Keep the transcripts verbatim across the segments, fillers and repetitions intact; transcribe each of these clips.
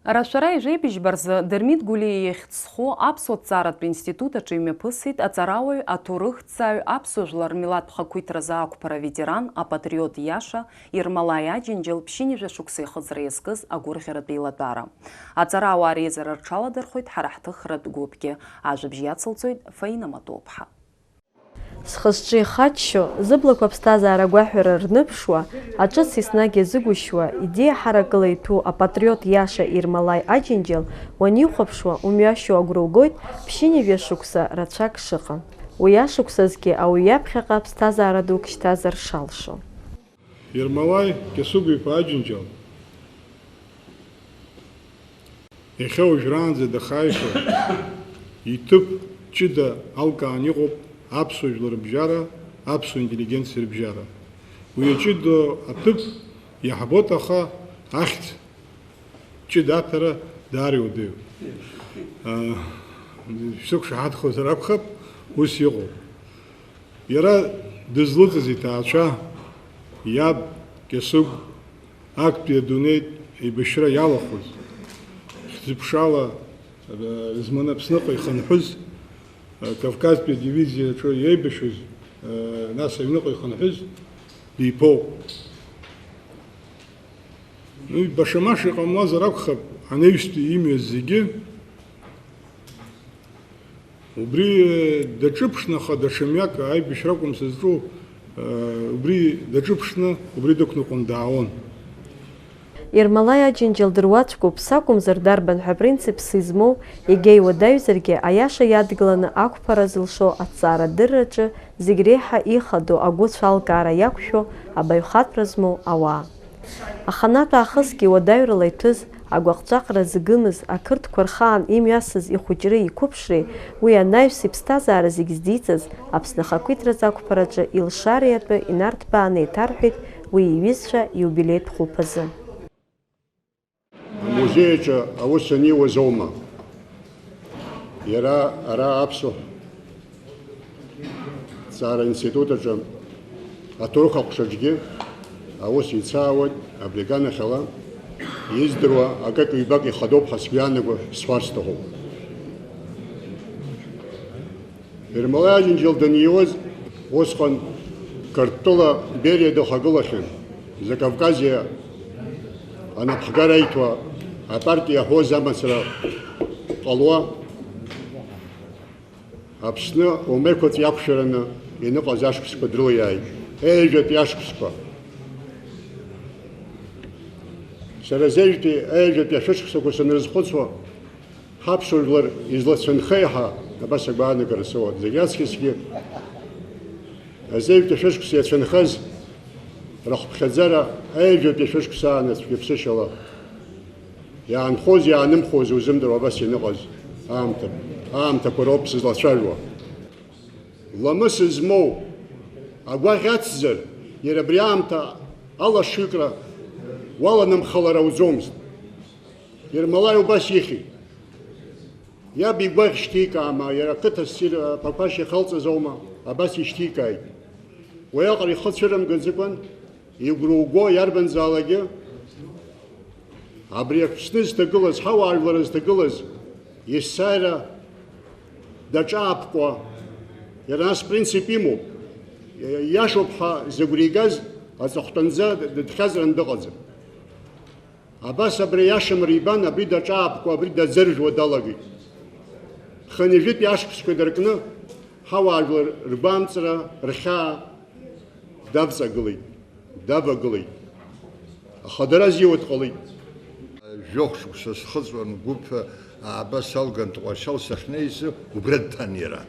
Рашәара ижәеибыжьба рзы Дырмит Гәлиа ихьӡ зху аԥсуа ҭҵааратә институт аҿы имҩаԥысит аҵарауаҩ, аҭоурыхҭҵааҩ, аԥсуа жәлар рмилаҭтә хақәиҭразы ақәԥара аветеран, апатриот иаша Ермолаи Аџьынџьал ԥшьынҩажәа шықәса ихыҵра иазкыз агәырӷьаратә еилатәара. Аҵарауаа реизара рҽаладырхәит ҳара ҳҭыхратә гәыԥгьы. Ажәабжь иацылҵоит Фаина Матоуԥҳа. Зхы-зҿы ихаччо, зыблақәа аԥсҭазаара агәаҳәара рныԥшуа, аҿыц еснагь иазыгәышьуа, идеиа ҳаракыла иҭәу апатриот иаша Ермолаи Аџьынџьал уанихәаԥшуа, умҩашьо агәра угоит ԥшьынҩажәа шықәса рацәак шыҟам. Уи ашықәсазгьы ауаҩ иаԥхьаҟа ԥсҭазаара дук шьҭазар шалшо. Ермолаи Кьасыгә-иԥа Аџьынџьал иахьа уажәраанӡа дахааихьоу иҭыԥ ҷыда алкааны иҟоуп аԥсуа жәлар рыбжьара, аԥсуа интеллигенциа рыбжьара. Уи аҷыда аҭыԥ иаҳбоит, аха ахьӡ ҷыда аҭара даара иуадаҩуп. Шәсықәшаҳаҭхозар акәхап, ус иҟоуп. Иара дызлыҵыз иҭаацәа, иаб Кьасыгә, актәи адунеитә еибашьра иалахәыз, хьӡыԥшала, э, зманы Аԥсныҟа ихынҳәыз, э, Кавказтәи адивизиаҿы иеибашьыз, э, нас аҩныҟа ихынҳәыз диԥоуп. Уи баша-маша иҟамлазар акәхап, анаҩстәи имҩаз зегьы. Убри даҿыԥшны, аха даҽа мҩак аибашьра акәым сызҿу, убри даҿыԥшны, убри дықәныҟәан даауан. Ермолаи Аџьынџьал дыруаӡәкуп, сакәымзар дарбан ҳәа принципс измоу, егьа иуадаҩзаргьы, аиаша иадгыланы ақәԥара зылшо аҭҵаарадырраҿы зегь реиҳа ихадоу агәыцәалкаара иақәшәо абаҩхатәра змоу ауаа. Аханатә аахысгьы уадаҩрала иҭәыз, агәаҟҵәаҟра зыгымыз, ақырҭқәа рхаан имҩасыз ихәыҷреи иқәыԥшреи, уи анаҩс иԥсҭазаара зегь здиҵаз, Аԥсны ахақәиҭразы ақәԥараҿы илшареи атәы инарҭбааны еиҭарҳәеит уи иҩызцәа ииубилеитә хәылԥазы. Амузеи аҿы аус аниуаз аума? Иара ара аԥсуа ҭҵаара институт аҿы аҭоурых аҟәшаҿгьы аус еицаауеит, абри аганахьала издыруа акык-ҩбак ихадоуп ҳәа сгәы иаанаго сҳәар сҭахуп. Ермолаи Аџьынџьал даниуаз, усҟан Қырҭтәыла Бериа дыхагылахьан, Закавказиа анапхгара иҭо апартиа иаҳәоз амацара ҟалуа, Аԥсны уамеқәаҵ иақәшәараны иныҟаз ашықәсқәа дрылиааит, ежәатәи ашықәсқәа. Сара зежәтәи, ежәатәи ашәышықәсақәа санрызхәыцуа, ҳаԥсуа жәлар излацәынхеи ҳәа абас агәаанагара соуан. Зегь раҵкысгьы азеижәтәи ашәышықәса иацәынхаз рахәԥхьаӡара аҩажәатәи ашәышықәса аанаҵәҟьа ԥсышьала иаанхоз, иаанымхоз узымдыруа абас ианыҟаз аамҭа, аамҭақәа роуп сызлацәажәо. Ламыс змоу агәаӷь ацзар, иара абри аамҭа алашыҩкра уаланамхалар ауӡомызт. Ермолаи убас ихьит. Иаб игәаӷь шьҭикаама, иара ақыҭа ссир аԥақәашь иахьалҵыз аума, абас ишьҭикааит. Уиаҟара ихы цәырымгаӡакәан, игәра уго иарбанзаалакгьы, абри Аԥсны зҭагылаз, ҳауаажәлар зҭагылаз есааира даҿаапкуа, иара нас принцип имоуп, иашоуп ҳәа зыгәра игаз аҵыхәтәанӡа дыҭхьазаран дыҟаӡам. Абас абри аиашамра ибан, абри даҿаапкуа, абри даӡыржәуа далагеит. Хынҩажәитәи ашықәсқәа инаркны, ҳауаажәлар ргәамҵра, рхьаа давҵагылеит, давагылеит. Аха дара зиуа дҟалеит. Жәохә шықәса схыҵуан, гәыԥ ааба салган, Тҟәарчал сахьнеиз, убра дҭан иара.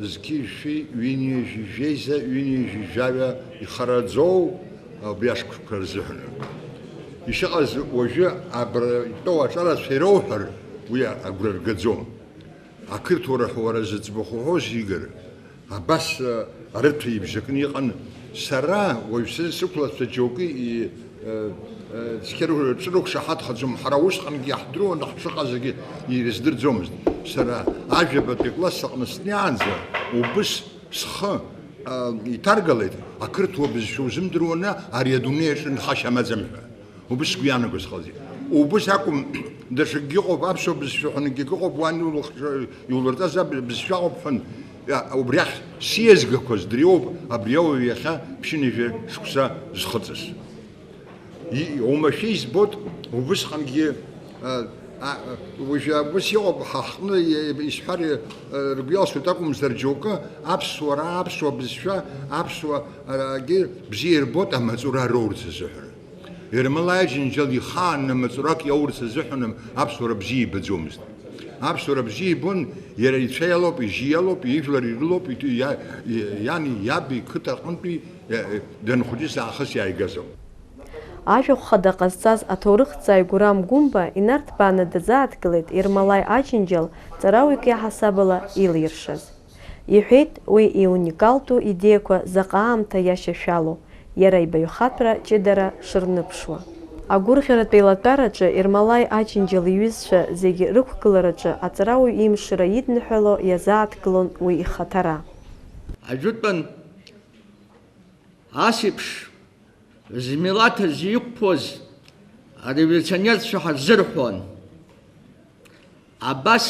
Зқьи жәшәи ҩынҩажәи жәеиза, ҩынҩажәи жәаҩа ихараӡоу убри ашықәсқәа рзыҳәан. Ишыҟаз уажәы абра итәоу аҿарацәа ироуҳәар, уи агәра ргаӡом. Ақырҭуа рҳәоу уара зыӡбахә уҳәоз, Игор, абас, а, арыҭәа ибжакны иҟан. Сара уажә сызсықәлацәа џьоукы и-, э, э, цқьа ры-, рҿы рықәшаҳаҭхаӡом. Ҳара усҟангьы иаҳдыруан, ҳшыҟазгьы ирыздырӡомызт. Сара ажәабатәи акласс аҟны снеиаанӡа убыс схы, а, иҭаргалеит, ақырҭуа бызшәа узымдыруаны ари адунеи аҿы нхашьа амаӡам ҳәа. Убыс сгәы иаанагоз ҟалҵеит. Убыс акәым, даҽакгьы ыҟоуп, аԥсуа бызшәа ҳәа акгьы ыҟоуп, уан иулыхш-, иулырҵаз аб-, бызшәа ыҟоуп ҳәа, иа-, убри ахь сиазгақәаз дреиуоуп абри ауаҩ иахьа ԥшьынҩажәа шықәса зхыҵыз. И-, оумашәа избоит, убысҟангьы, а, а, уажәы ус иҟоуп, ҳа ҳҟны, е-, исҳәар, е, ргәы иалсуеит акәымзар, џьоукы аԥсуара, аԥсуа бызшәа, аԥсуа, а, гьы бзиа ирбоит амаҵура роурц азыҳәан. Ермолаи Аџьынџьал ихаан амаҵурак иаурц азыҳәан аԥсуара бзиа ибаӡомызт. Аԥсуара бзиа ибон, иара ицәа иалоуп, ижьы иалоуп, ижәлар ирылоуп, ит-, иа-, иани иаби қыҭа аҟынтәи, иа-, данхәыҷыз аахыс иааигаз ауп. Ажәахә хада ҟазҵаз аҭоурыхҭҵааҩ Гурам Гәымба инарҭбааны дазааҭгылеит Ермолаи Аџьынџьал ҵарауаҩык иаҳасабала илиршаз. Иҳәеит, уи иуникалтәу идеиақәа заҟа аамҭа иашьашәалоу, иара ибаҩхатәра ҷыдара шырныԥшуа. Агәырӷьаратә еилатәараҿы Ермолаи Аџьынџьал иҩызцәа зегьы рықәгылараҿы аҵарауаҩ имшира идныҳәало иазааҭгылон уи ихаҭара. Ажәытәан ас еиԥш змилаҭ азы иқәԥоз ареволиуционерцәа ҳарзырҳәон. Абас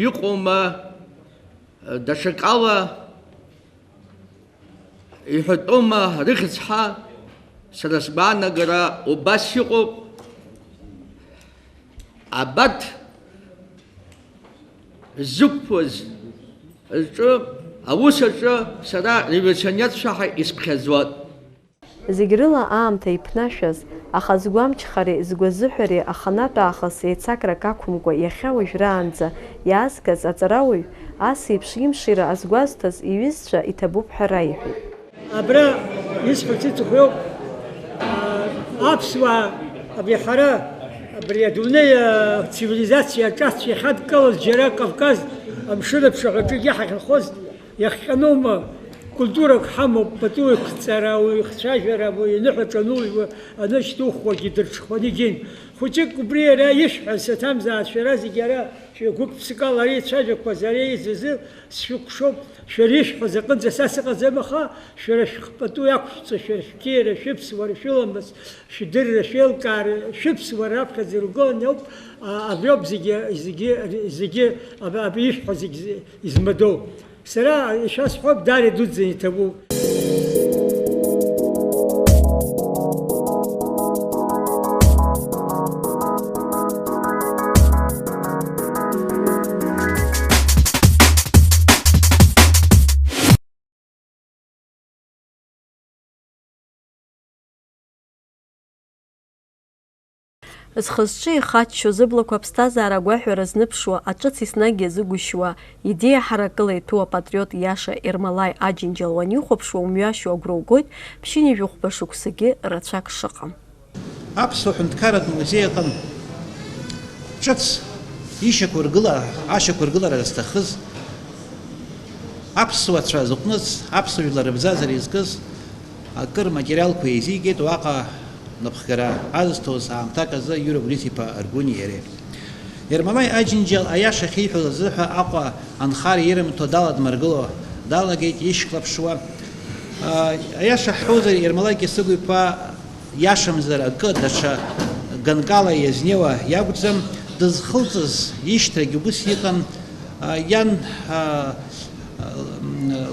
иҟоума, даҽакала иҳәатәума рыхьӡ ҳәа, сара сгәаанагара убас иҟоуп. Абарҭ ззықәԥоз рҿы, аус аҿы сара револиуционерцәа ҳәа исԥхьаӡон. Зегь рыла аамҭа иԥнашәаз, аха згәамчхареи згәазыҳәареи аханатә аахыс еицакрак ақәымкәа иахьа уажәраанӡа иаазгаз аҵарауаҩ, ас еиԥш имшира азгәазҭаз иҩызцәа иҭабуп ҳәа раиҳәеит. Абра исҳәарц иҭаху, а, аԥсуаа, абри ҳара, абри адунеи, а, цивилизациа аҿацә иахьадкылаз џьара Кавказ амшын аԥшаҳәаҿы иаҳахьанхоз, иахҟьаноума, культурак ҳамоуп, пату еиқәҵара, уаҩ ихцәажәара, уаҩ иныҳәа ҿануҩуа, анышьҭухуагьы дырҽхәаны игеит. Хәыҷык убри иара ишәҳәаз саҭамзаацәа, шәара зегьы ара шәгәык-ԥсыкала ари ицәажәақәаз, ари изазы сшәыкәшоуп, шәара ишәҳәаз аҟынӡа са сыҟаӡам, аха шәара шәхы пату иақәшәҵа, шәара шәқьиара, шәыԥсуара, шәыламыс, шәдырра, шәеилкаара, шәыԥсуара раԥхьаӡа иргыланы ауп, а, абриоуп зегьы, зегьы, зегьы, аб-, аб-, ишәҳәо зегь з-, измадоу. Сара ишәасҳәап, даара идуӡӡаны иҭабуп. Зхы-зҿы ихаччо, зыблақәа аԥсҭазаара агәаҳәара зныԥшуа, аҿыц еснагь иазыгәышьуа, идеиа ҳаракыла иҭәу апатриот иаша Ермолаи Аџьынџьал уанихәаԥшуа умҩашьо агәра угоит, ԥшьынҩажәи хәба шықәсагьы рацәак шыҟам. Аԥсуа ҳәынҭқарратә музеи аҟын ҿыц ишьақәыргыла-, ашьақәыргылара зҭахыз аԥсуацәа зыҟәныз, аԥсуа жәлар рыбзазара изкыз акыр материалқәа еизигеит, уаҟа напхгара азҭоз аамҭак азы Иура Гәлиҭ-иԥа Аргәыни иареи. Ермолаи Аџьынџьал аиаша ахьиҳәоз азыҳәа Аҟәа анхара ирымҭо даладмыргыло далагеит ишьклаԥшуа. А, аиаша ҳҳәозар, Ермолаи Кьасыгә-иԥа иашамзар акы даҽа ганкала иазнеиуа иакәӡам, дызхылҵыз ишьҭрагь убыс иҟан, а, иан, а,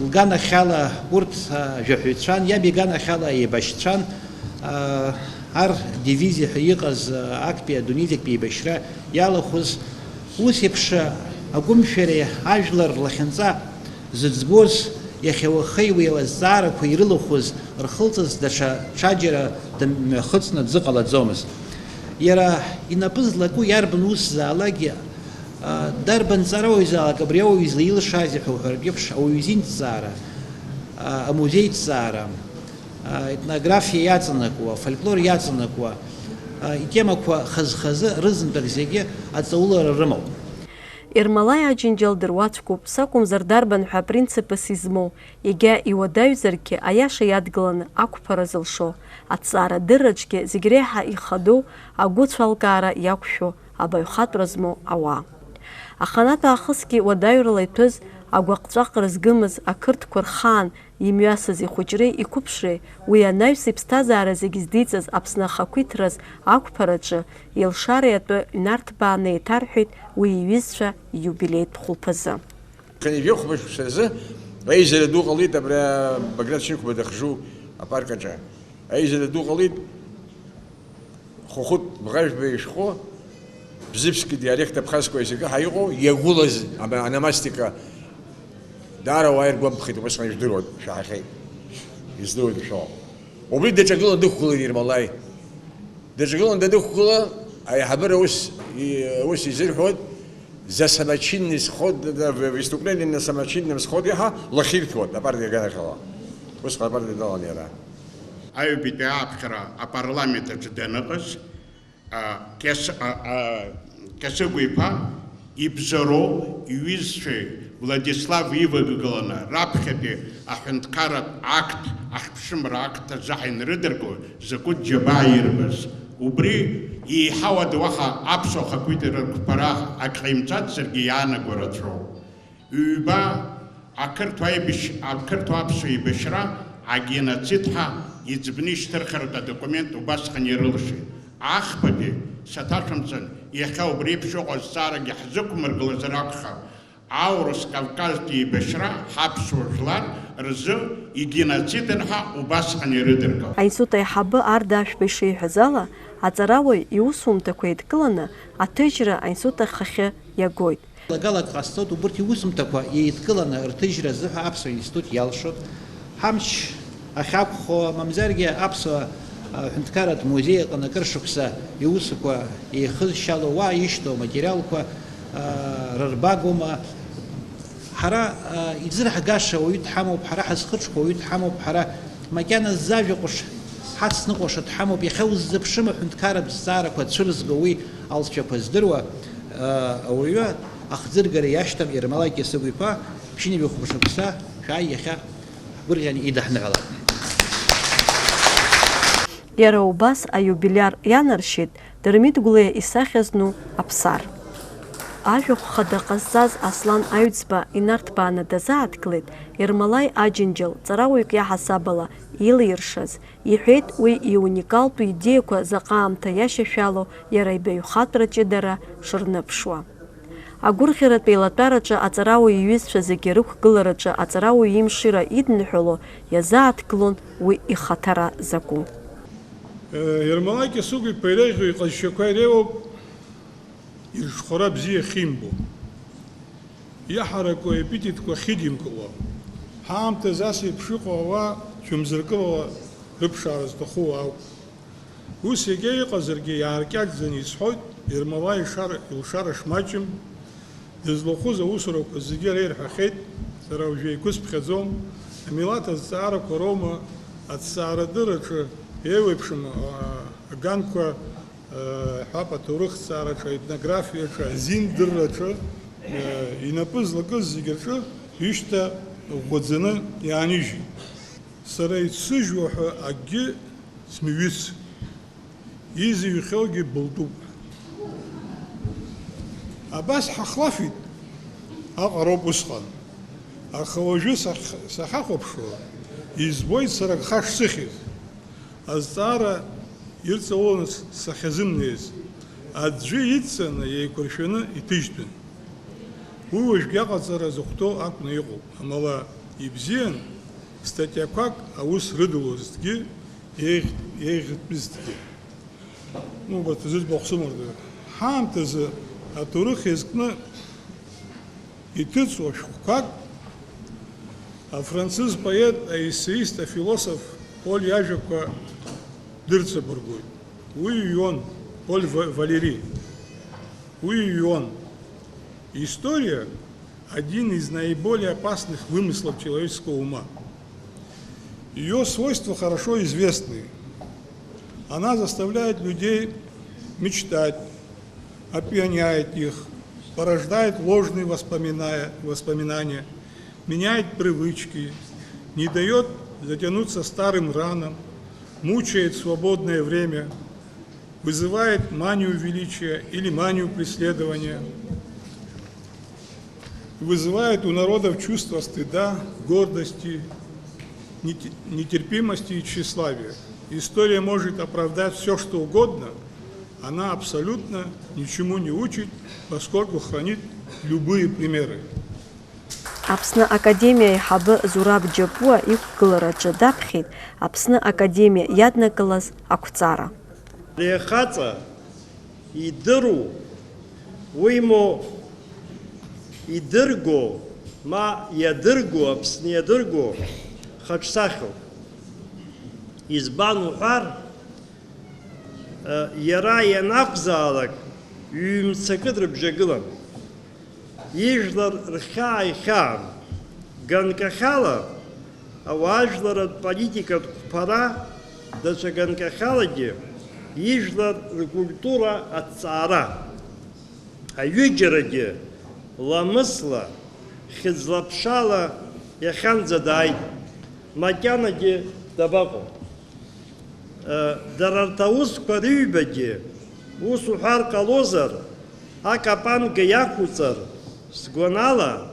лганахьала урҭ, а, жәаҳәаҩцәан, иаб иганахьала еибашьцәан, а, ар дивизиа ҳәа иҟаз, а, актәи адунеи зегьтә еибашьра иалахәыз, ус еиԥш агәымшәареи ажәлар рлахьынҵа зыӡбоз, иахьа уахеи уи азҵаарақәа ирылахәыз рхылҵыз даҽа ҽаџьара дымҩахыҵны дзыҟалаӡомызт. Иара инапы злаку иарбан усзаалакгьы, а, дарбан ҵарауаҩзаалак абри ауаҩ излаилшазеи ҳәа уҳәартә еиԥш, ауаҩ изинҭҵаара, а, амузеиҭҵаара, а, етнографиа иаҵанакуа, афольклор иаҵанакуа, а, итемақәа хаз-хазы рызынтәык зегьы аҵаулара рымоуп. Ермолаи Аџьынџьал дыруаӡәкуп, сакәымзар дарбан ҳәа принципс измоу, егьа иуадаҩзаргьы, аиаша иадгыланы ақәԥара зылшо, аҭҵаарадырраҿгьы зегь реиҳа ихадоу агәыцәалкаара иақәшәо, абаҩхатәра змоу ауаа. Аханатә аахысгьы уадаҩрала иҭәыз Агәаҟҵәаҟ рызгымыз ақырҭқәа рхаан имҩасыз ихәыҷреи иқәыԥшреи, уи анаҩс иԥсҭазаара зегь здиҵаз Аԥсны ахақәиҭраз ақәԥараҿы илшареи атәы инарҭбааны еиҭарҳәеит уи иҩызцәа ииубилеитә хәылԥазы. Жәохәба шықәса рзы аизара ду ҟалеит абра Баграт Шьынқәба дахьжу апарк аҿы. Аизара ду ҟалеит. Хәыхәыт Бӷажәба ишәҟәы, Бзыԥск диалект абхазқәа зегьы ҳәа иҟоу, иагәылаз ама-, аномастика даара ауаа иргәамԥхеит, убасҟан ижәдыруан, шәаҳахьеит. Издыруеит ишәо. Убри даҿагылан дықәгылеит Ермолаи. Даҿагылан данықәгыла, аиҳабыра ус, и-, ус изырҳәоит, за самочинный сход, да, в-, выступление на самочинном сходе, ҳәа лахьирҭәуан апартиа аганахьала. Усҟан апартиа далан иара. Аҩбатәи ааԥхьара апарламент аҿы даныҟаз, а, Кьас-, а, а, Кьасыгә-иԥа ибзоуроу иҩызцәеи Владислав ивагыланы раԥхьатәи аҳәынҭқарратә акт, ахьԥшымра акт азы ҳанрыдыркыло, закәытә џьабаа ирбаз. Убри еиҳауада уаҳа аԥсуа хақәиҭра рқәԥара ак ҟаимҵацзаргьы иаанаго рацәоуп. Ҩба, ақырҭуа аибашь-, ақырҭуа-аԥсуа еибашьра агеноцид ҳәа иӡбны ишьҭырхратә адокумент убасҟан ирылшеит. Ахԥатәи, саҭашәымҵан, иахьа убри еиԥш иҟоу азҵаарагьы ҳзықәмыргылазар акәхап, аурыс Кавказтәи еибашьра ҳаԥсуа жәлар рзы игеноцидын ҳәа убасҟан ирыдыркылт. Аинститут аиҳабы Арда Ашәба ишиҳәаз ала, аҵарауаҩ иусумҭақәа еидкыланы аҭыжьра аинститут ахахьы иагоит. Лагалак ҟасҵоит, убырҭ иусумҭақәа еидкыланы рҭыжьра азыҳәа Аԥсуа институт иалшоит. Ҳамч ахьақәхо, мамзаргьы Аԥсуа, а, ҳәынҭқарратә музеи аҟны акыр шықәса иусқәа еихызшьало, уа ишьҭоу аматериалқәа, а, рырбагома. Ҳара, а, иӡырҳгаша уаҩы дҳамоуп, ҳара ҳазхыҽхәо уаҩы дҳамоуп, ҳара макьана зажәа ҟәыш ҳацныҟәаша дҳамоуп, иахьа уззыԥшым аҳәынҭқарратә зҵаарақәа цәырызго уи алҵшәақәа здыруа, а, ауаҩы ахӡыргара иашьҭам Ермолаи Кьасыгә-иԥа, ԥшьынҩажәи хәба шықәса шәааи иахьа ҳгәырӷьаны идаҳныҳәалап. Иара убас аиубилиар ианаршьеит Дырмит Гәлиа исахьа зну аԥсар. Ажәахә хада ҟазҵаз Аслан Аҩӡба инарҭбааны дазааҭгылеит Ермолаи Аџьынџьал ҵарауаҩык иаҳасаб ала илиршаз, иҳәеит уи иуникалтәу идеиақәа заҟа аамҭа иашьашәалоу иара ибаҩхатәра ҷыдара шырныԥшуа. Агәырӷьаратә еилатәараҿы аҵарауаҩ иҩызцәа зегьы рықәгылараҿы аҵарауаҩ имшира идныҳәало иазааҭгылон уи ихаҭара закәу. Ермолаи Кьасыгә-иԥа иреиӷьу иҟазшьақәа иреиуоуп ирҽхәара бзиа ахьимбо, иаҳараку аепитетқәа ахьыдимкыло. Ҳаамҭазы ас еиԥш иҟоу ауаа цәымзаркылала рыԥшаара зҭаху ауп. Ус егьа иҟазаргьы, иааркьаҿӡаны исҳәоит, Ермолаи ишара, илшара шмаҷым, дызлахәыз аусурақәа зегьы реирҳәахьеит, сара уажәы еиқәысԥхьаӡом, амилаҭ азҵаарақәа роума, аҭҵаарадырраҿы еиуеиԥшым, а, аганқәа, а, ҳәап, аҭоурыхҭҵаараҿы, аетнографиаҿы, азиндырраҿы, а, инапы злакыз зегьы рҿы ишьҭа ӷәӷәаӡаны иаанижьит. Сара иццыжәуа ҳәа акгьы смыҩыц, изыҩхьоугьы былтәуп. Абас ҳахлафит, аҟароуп усҟан. Аха уажәы сахь-, сахьахәаԥшуа, избоит сара агха шсыхьыз. Азҵаара ирҵауланы с-, сахьазымнеиз, аӡәы идҵаны, еиқәыршәаны иҭыжьтәын. Уи уажәгьы аҟаҵара зыхәҭоу акәны иҟоуп, амала ибзиан, статиақәак аус рыдулозҭгьы, еиӷь-, еиӷьтәызҭгьы. Ну, убарҭ зыӡбахә сымоур, ҳаамҭазы аҭоурых иазкны иҭыҵуа шәҟәқәак афранцыз поет, аессеист, афилософ Поль иажәақәа дырҵабыргуеит. Уи иҩуан, Поль Ва-, Валери. Уи иҩуан. История — один из наиболее опасных вымыслов человеческого ума. Её свойства хорошо известны. Она заставляет людей мечтать, опьяняет их, порождает ложные воспоминая-, воспоминания, меняет привычки, не даёт затянуться старым ранам, мучает в свободное время, вызывает манию величия или манию преследования. Вызывает у народов чувство стыда, гордости, нете- нетерпимости и тщеславия. История может оправдать все, что угодно, она абсолютно ничему не учит, поскольку хранит любые примеры. Аԥсны Академиа аиҳабы Зураб Џьапуа иқәгылараҿы даԥхьеит Аԥсны Академиа иаднакылаз ақәҵара. Ари ахаҵа идыру, уимоу идырго, ма иадырго, Аԥсны иадырго хаҿсахьоуп. Избан уҳәар, иара ианакәзаалак ҩ-мцакы дрыбжьагылан. Ижәлар рхьаа ихьаан. Ганкахьала ауаажәларратә политикатә қәԥара, даҽа ганкахьалагьы ижәлар ркультура аҭҵаара. Аҩыџьарагьы ламысла, хьыӡла-ԥшала иахьанӡа дааит, макьанагьы дабаҟоу? Дара рҭ аусқәа рыҩбагьы, ус уҳәар ҟалозар, акапанга иақәуҵар, сгәанала,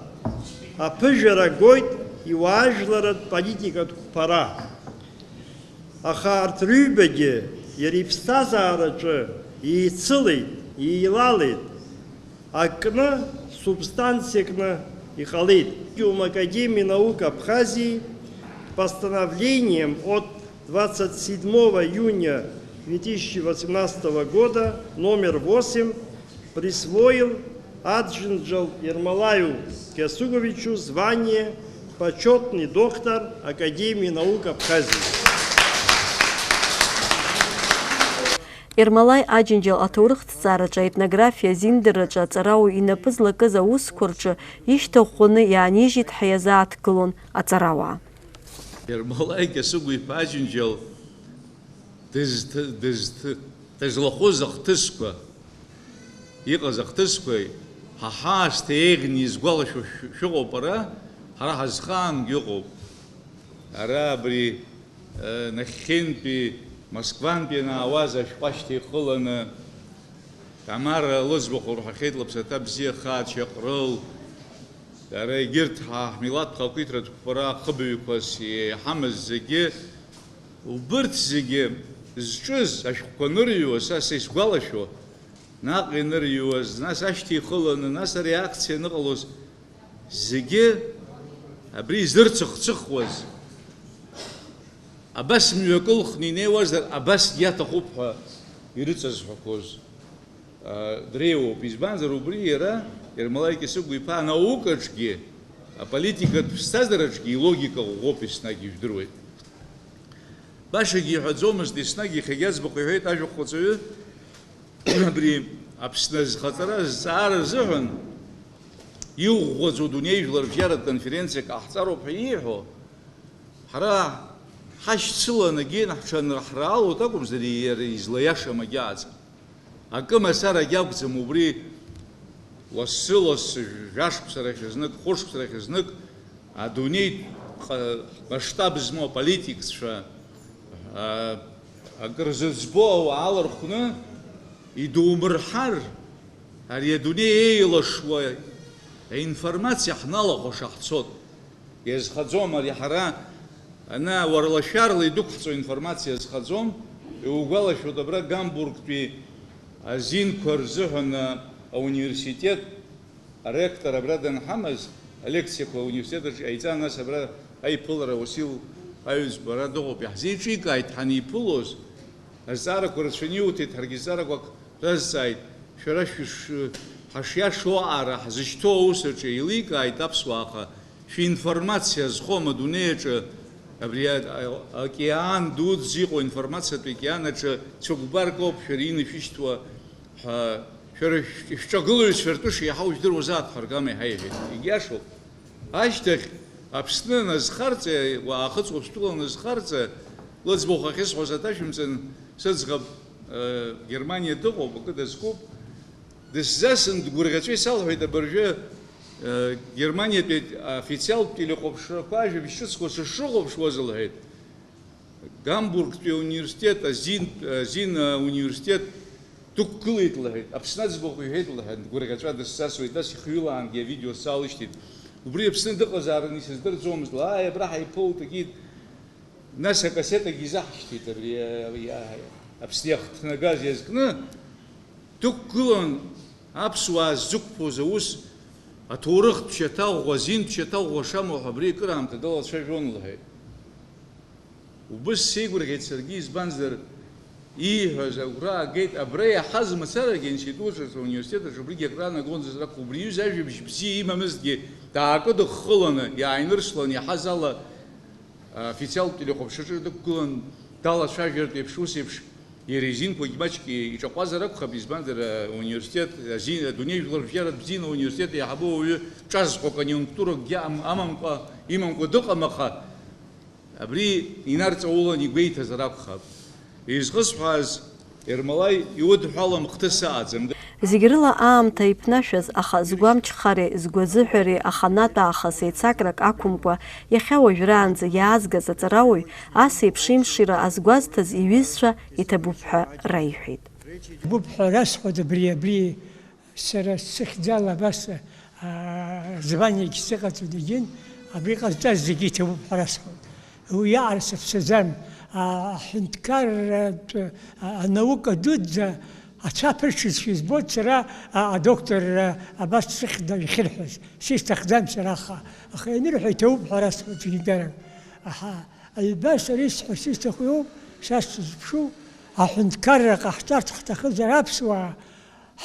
аԥыжәара гоит иуаажәларратә политикатә қәԥара. Аха арҭ рыҩбагьы иара иԥсҭазаараҿы еицылеит, еилалеит, акны, субстанциакны иҟалеит. Академии наук Абхазии постановлением от двадцать седьмого июня две тысячи восемнадцатого года номер восемь присвоил Аджинджал Ермолаю Кесуговичу звание почётный доктор Академии наук Абхазии. Ермолаи Аџьынџьал аҭоурыхҭҵаараҿы, аетнографиа азиндырраҿы аҵарауаҩ инапы злакыз аусқәа рҿы ишьҭахәхәаны иаанижьит ҳәа иазааҭгылон аҵарауаа. Ермолаи Кьасыгә-иԥа Аџьынџьал дызҭ- дызҭ- дызлахәыз ахҭысқәа, иҟаз ахҭысқәеи ҳа ҳаасҭа еиӷьны изгәалашәо шә- шәыҟоуп ара, ҳара ҳазхаангьы ыҟоуп. Ара абри, э, нахьхьынтәи, Москвантәи анаауаз ашәҟәы ашьҭа ихыланы, Тамара лыӡбахә лҳәахьеит, лыԥсаҭа бзиахааит, Шьаҟрыл. Дара егьырҭ ҳа ҳмилаҭ хақәиҭратә қәԥара ахыбаҩқәас иҳамаз зегьы, убырҭ зегьы зҿыз ашәҟәқәа анырҩуа, са са исгәалашәо, наҟ ианырҩуаз, нас ашьҭа ихыланы, нас ари акциа аныҟалоз, зегьы абри изырцыхцыхуаз, абас мҩакы лхны инеиуазар, абасгьы аҭахуп ҳәа ирыҵазҳәақәоз, а, дреиуоуп. Избанзар, убри иара, Ермолаи Кьасыгә-иԥа, анаукаҿгьы, аполитикатә ԥсҭазаараҿгьы илогика ӷәӷәоуп, еснагь ижәдыруеит. Башагьы иҳәаӡомызт, еснагь иахьагьы аӡбахә иҳәеит ажәахәҟаҵаҩы, абри Аԥсны азхаҵара азҵаара азыҳәан иӷәӷәаӡоу дунеижәлар рыбжьаратә конференциа ҟаҳҵароуп ҳәа ииҳәо, ҳара ҳашьцыланы акгьы ҳҽанырҳраалоит акәымзар, иара излаиашам агьааӡам. Акы мацарагьы акәӡам убри, лассы-лассы, жәашықәса рахь знык, хәышықәса рахь знык, адунеитә ҟа- масштаб змоу аполитикцәа, а, акыр зыӡбо ауаа алархәны идумырҳар, ари адунеи еилашуа аинформациа ҳналахәаша ҳцот. Иазхаӡом ари ҳара, ана, уарлашәарла идәықәҳҵо информациа иазхаӡом. Иугәалашәоит, абра Гамбургтәи азинқәа рзыҳәан, а, ауниверситет аректор абра данҳамаз, алекциақәа ауниверситет аҿы иҟаиҵан, нас абра аиԥылара Уасил Аҩӡба ара дыҟоуп, иаҳзеиҿикааит ҳаниԥылоз, азҵаарақәа рацәаны иуҭеит, ҳаргьы зҵаарақәак шәазҵааит, шәара шәыш-, ҳашиашоу аҟара ҳзышьҭоу аус аҿы еиликааит аԥсуаа, аха шәинформациа азхом адунеи аҿы, абри а-, а-, океан дуӡӡа иҟоу, информациатә океан аҿы цәыкәбарк ауп шәара инышәышьҭуа ҳәа, шәара шә-, шәҿагылаҩцәа ртәы шеиҳау жәдыруазаап ҳәа аргама иаҳа иҳәеит. Егьиашоуп. Ашьҭахь Аԥсны аназхарҵа, уаахыҵ Уаԥстәыла аназхарҵа, лыӡбахә ахьысҳәоз аҭашәымҵан, сыӡӷаб, э, Германиа дыҟоуп, акы дазкуп. Дысзасын, дгәырӷьаҵәа исалҳәеит, абыржәы, э, Германиатәи аофициалтә телехәаԥшрақәа ажәабжь ҿыцқәа сышрыхәаԥшуаз, лҳәеит. Гамбургтәи ауниверситет, азин, азин ауниверситет Дықәгылеит, лҳәеит, Аԥсны аӡбахә иҳәеит, лҳәан, дгәырӷьаҵәа дысҵасуеит, нас ихҩылаангьы авидео салышьҭит. Убри Аԥсны дыҟазаарын, исыздырӡомызт, ла, ааи, абра ҳаиԥылт, егьит, нас акассетагьы изаҳшьҭит, абри, а, а, Аԥсны иахҭнагаз иазкны, дықәгылан, аԥсуаа ззықәԥоз аус, аҭоурыхтә шьаҭаӷәӷәа, азинтә шьаҭаӷәӷәа шамоу ҳәа абри акыраамҭа далацәажәон, лҳәеит. Убыс сеигәырӷьеит саргьы, избанзар, ииҳәаз агәра аагеит, абра иаҳаз мацарагьы аинститут аҿы, ауниверситет аҿы убригьы акраанагон зызрак, убри иҩыза ажәабжь бзиа имамызҭгьы, даакыдыххыланы, иааинырслан иаҳаз ала, афициалтә телехәаԥшраҿы дықәгылан, далацәажәартә еиԥш, ус еиԥш, иара изинқәагь маҷк иҿаҟәазар акәхап, избанзар, ауниверситет, ази-, адунеи жәлар рыбжьаратә бзианы ауниверситет еиҳабы ауаҩы ҿазхәа конъюнктуракгьы ам-, амамкәа, имамкәа дыҟам, аха, Абри инарҵаулан игәеиҭазар акәхап. Изхысҳәааз, Ермолаи иудҳәалам, хҭыс аҟаӡам. Зегь рыла аамҭа иԥнашәаз, аха згәамчхареи згәазыҳәареи аханатә аахыс еицакрак ақәымкәа, иахьа уажәраанӡа иаазгаз аҵарауаҩ ас еиԥш имшира азгәазҭаз иҩызцәа иҭабуп ҳәа раиҳәеит. Иҭабуп ҳәа расҳәоит абри, абри. Сара сыхьӡала абас, аа, званиагь сыҟаҵом, егьин, абри ҟазҵаз зегьы иҭабуп ҳәа расҳәоит. Уи иаҟара сыԥсаӡам. Аа, аҳәынҭқарратә, аа, анаука дуӡӡа ацәа ԥырҽызшәа избоит сара, аа, адоктор, аа, абас сыхьӡ ихьырҳәаз. Сисҭахӡам сара, аха, аха ианырҳәа иҭабуп ҳәа расҳәоит зегьынџьарак. Аҳа, ҩба сара исҳәо сисҭаху иоуп, са сызԥшу, аҳәынҭқарра ҟаҳҵарц ҳҭахызар аԥсуаа,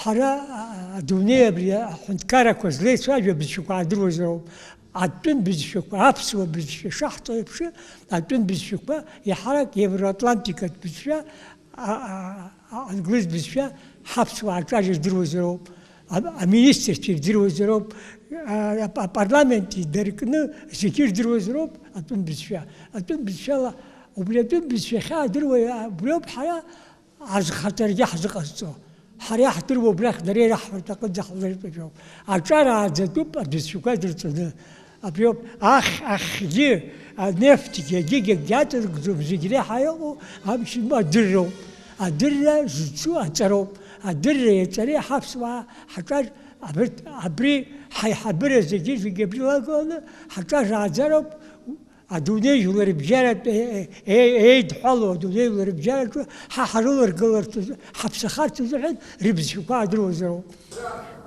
Ҳара, а, адунеи абри аҳәынҭқаррақәа злеицәажәо абызшәақәа аадыруазароуп. Атәым бызшәақәа, аԥсуа бызшәа шаҳҵо еиԥш, атәым бызшәақәа иаҳарак евроатлантикатә бызшәа, а, а, а, англыз бызшәа ҳаԥсуаа рҿар ирдыруазароуп. А, аминистрцәа ирдыруазароуп. А, а, апарламент идыркны зегьы ирдыруазароуп атәым бызшәа. Атәым бызшәала, убри атәым бызшәа ахьаадыруа, а, убриоуп ҳара Азхаҵарагьы ҳзыҟазҵо. Ҳара иаҳдыруа убрахь дара ираҳҳәартә аҟынӡа ҳлыртәажәоуп. Аҿар ааӡатәуп, абызшәақәа дырҵаны. Абриоуп, ахь, ахьгьы, анефтгьы, егьигьы акгьы аҵанакӡом, зегь реиҳа иҟоу амшын адырроуп. Адырра зцу аҵароуп. Адырреи аҵареи ҳаԥсуаа ҳаҿар, абырҭ, абри ҳаиҳабыра зегьы, зегьы абри лагаланы ҳаҿар ааӡароуп. Адунеи жәлар рыбжьаратә, е-, е-, еидҳәалоу адунеи жәлар рыбжьараҿы ҳа ҳарыларгыларц азы, ҳаԥсахарц азыҳәан рыбызшәақәа аадыруазароуп.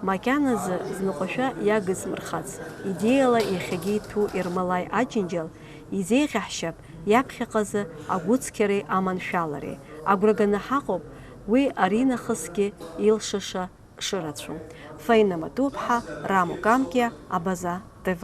Макьаназы зныҟәашәа иагызмырхац, идеиала иахьагьы иҭәу Ермолаи Аџьынџьал изеиӷьаҳшьап иаԥхьаҟазы агәыцқьареи аманшәалареи. Агәра ганы ҳаҟоуп уи аринахысгьы илшаша шырацәоу. Фаина Матуԥҳа, Рамо Камкиа, Абаза Т В.